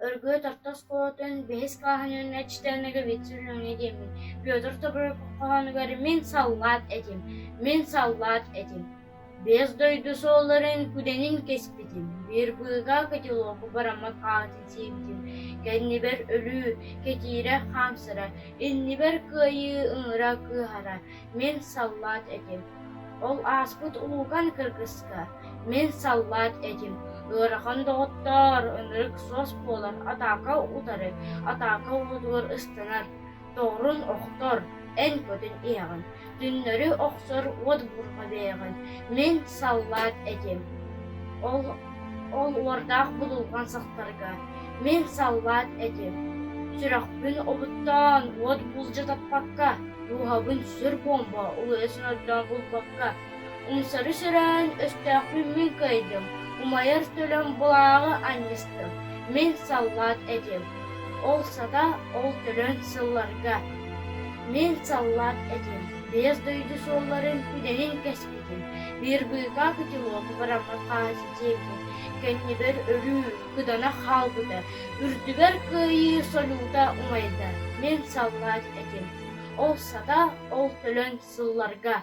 Өргүөт орто оскуолатын бэһис кылааһын үөрэнээччитэ Ноговицын Леонид диэммин. Петр Тобуров хоһоонугар «Мин саллаат этим, мин саллаат этим, Бэс дойду суолларын күдэнин кэспитим, биир быыкаа котелоку бараммат хаатын сиэбитим, кэннибэр өлүү, кэтиирэ хаамсара, иннибэр кыайыы ыҥыра кыыһара, мин саллаат этим. Ол ааспыт улуукан кыргыска мин саллаат этим, ыарахан доҕоттоор, ынырык суос буолар атаака утары, атаака уотугар ыстанар, Тоҕурун охтор, эн көтөн иһэҕин, түннэри охсор уот бурҕа бэйэҕин, мин саллаат этим, ол ол уордаах будулҕан сахтарга, мин саллаат этим, сүрэхпин обуттаан уот булдьатаппакка, дууһабын сүр буомба улуйа сонордоон булбакка, умсары сөрөөн өстөөхпүн мин кыайдым, умайар төлөн былааҕы анньыстым, мин саллаат этим. Ол сата, ол төлөн сылларга мин саллаат этим, бэйэс дойду суолларын күдэнин кэспитим, биир быыкаа котелогу бараммат хаһаайын диэбитим, кэннибэр өлүү кыдана хаалбыта, үрдүбэр кыайыы солуута умайда, мин саллаат этим, ол сата, ол төлөн сылларга.